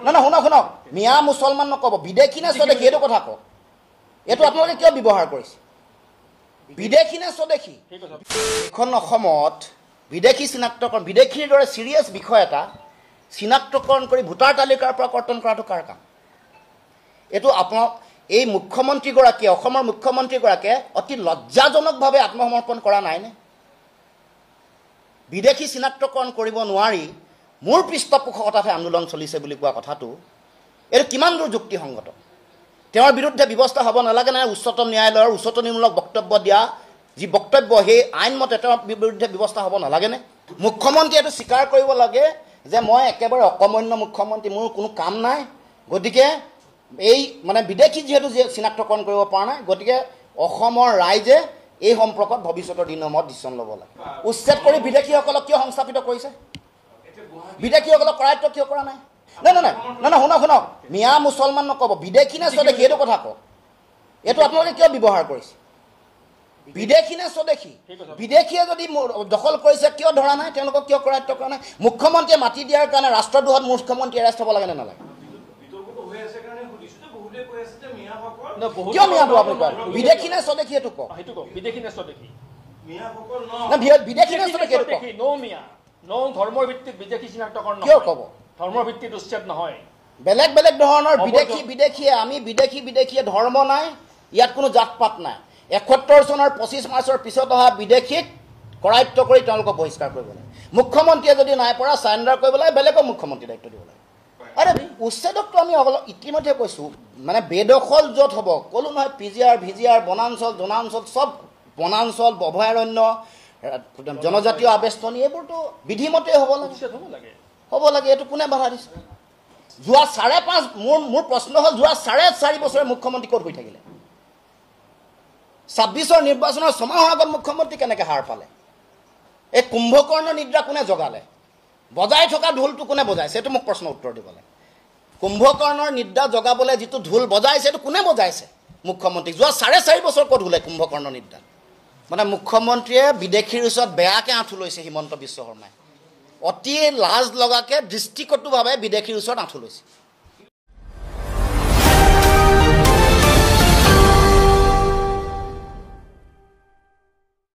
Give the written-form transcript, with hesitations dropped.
না না, শুনক শুনক, মিয়া মুছলমান নক'ব, বিদেশী নে স্বদেশী এইটো কথা কওক। এইটো আপোনালোকে কিয় ব্যৱহাৰ কৰিছে? বিদেশী নে স্বদেশী? এইখন অসমত বিদেশী চিনাক্তকৰণ, বিদেশীৰ দৰে চিৰিয়াছ বিষয় এটা চিনাক্তকৰণ কৰি ভোটাৰ তালিকাৰ পৰা কৰ্তন কৰাটো কাৰ কাম? এইটো আপোনাৰ এই মুখ্যমন্ত্ৰীগৰাকীয়ে, অসমৰ মুখ্যমন্ত্ৰীগৰাকীয়ে অতি লজ্জাজনকভাৱে আত্মসমৰ্পণ কৰা নাইনে? বিদেশী চিনাক্তকৰণ কৰিব নোৱাৰি মোৰ পৃষ্ঠপোষকতাতহে আন্দোলন চলিছে বুলি কোৱা কথাটো এইটো কিমান দূৰ যুক্তিসংগত? তেওঁৰ বিৰুদ্ধে ব্যৱস্থা হ'ব নালাগে নাই? উচ্চতম ন্যায়ালয়ৰ উচ্চতমমূলক বক্তব্য দিয়া যি বক্তব্য, সেই আইনমতে তেওঁৰ বিৰুদ্ধে ব্যৱস্থা হ'ব নালাগেনে? মুখ্যমন্ত্ৰীয়ে এইটো স্বীকাৰ কৰিব লাগে যে মই একেবাৰে অকৰ্মণ্য মুখ্যমন্ত্ৰী, মোৰ কোনো কাম নাই, গতিকে এই মানে বিদেশী যিহেতু চিনাক্তকৰণ কৰিব পৰা নাই, গতিকে অসমৰ ৰাইজে এই সম্পৰ্কত ভৱিষ্যতৰ দিনসমূহত ডিচিশ্যন ল'ব লাগে। উচ্ছেদ কৰি বিদেশীসকলক কিয় সংস্থাপিত কৰিছে? বিদেশীসকলক কৰায়ত্ব কিয় কৰা নাই? নাই নাই নাই না, শুনক শুনক, মিয়া মুছলমান নক'ব, বিদেশী নে স্বদেশী এইটো কথা কওক। এইটো আপোনালোকে কিয় ব্যৱহাৰ কৰিছে? বিদেশী নে স্বদেশী? বিদেশীয়ে যদি দখল কৰিছে কিয় ধৰা নাই? তেওঁলোকক কিয় কৰায়ত্ব কৰা নাই? মুখ্যমন্ত্ৰীয়ে মাতি দিয়াৰ কাৰণে ৰাষ্ট্ৰদ্ৰোহত মুখ্যমন্ত্ৰী এৰেষ্ট হ'ব লাগে নে নালাগে? কিয় মিয়াটো আপুনি কয়? বিদেশী নে স্বদেশী এইটো কওক। বিদেশী নে স্বদেশী? বিদেশী নে স্বদেশী এইটো কওক। ধৰ্মৰ ভিত্তিত বিদেশী চিনাক্তকৰণ কিয় ক'ব? ধৰ্মৰ ভিত্তিত উচ্ছেদ নহয়। বেলেগ বেলেগ ধৰণৰ বিদেশী বিদেশীয়ে, আমি বিদেশী বিদেশীয়ে ধৰ্ম নাই, ইয়াত কোনো জাত পাত নাই। ৭১ চনৰ ২৫ মাৰ্চৰ পিছত অহা বিদেশীক কৰায়ত্ব কৰি তেওঁলোকক বহিষ্কাৰ কৰিব লাগে। মুখ্যমন্ত্ৰীয়ে যদি নাই পৰা চাৰেণ্ডাৰ কৰিব লাগে, বেলেগক মুখ্যমন্ত্ৰী দায়িত্ব দিব লাগে। আৰে উচ্ছেদকটো আমি ইতিমধ্যে কৈছোঁ, মানে বেদখল য'ত হ'ব, ক'লো নহয়, P G R, V G R, বনাঞ্চল, জনাঞ্চল, চব বনাঞ্চল, অভয়াৰণ্য, জনজাতীয় আবেষ্টনী, এইবোৰতো বিধিমতে হ'ব লাগে, হ'ব লাগে। এইটো কোনে বাধা দিছে? যোৱা ৫.৫, মোৰ প্ৰশ্ন হ'ল, যোৱা ৪.৫ বছৰে মুখ্যমন্ত্ৰী ক'ত হৈ থাকিলে? ২৬ৰ নিৰ্বাচনৰ ছমাহৰ আগত মুখ্যমন্ত্ৰী কেনেকৈ হাৰ পালে? এই কুম্ভকৰ্ণৰ নিদ্ৰা কোনে জগালে? বজাই থকা ঢোলটো কোনে বজাইছে? এইটো মোক প্ৰশ্ন উত্তৰ দিব লাগে। কুম্ভকৰ্ণৰ নিদ্ৰা জগাবলৈ যিটো ঢোল বজাইছে, এইটো কোনে বজাইছে? মুখ্যমন্ত্ৰীক যোৱা ৪.৫ বছৰ ক'ত হ'লে কুম্ভকৰ্ণৰ নিদ্ৰা? মানে মুখ্যমন্ত্ৰীয়ে বিদেশীৰ ওচৰত বেয়াকৈ আঁঠু লৈছে হিমন্ত বিশ্ব শৰ্মাই, অতি লাজ লগাকৈ দৃষ্টিকটুভাৱে বিদেশীৰ ওচৰত আঁঠু লৈছে।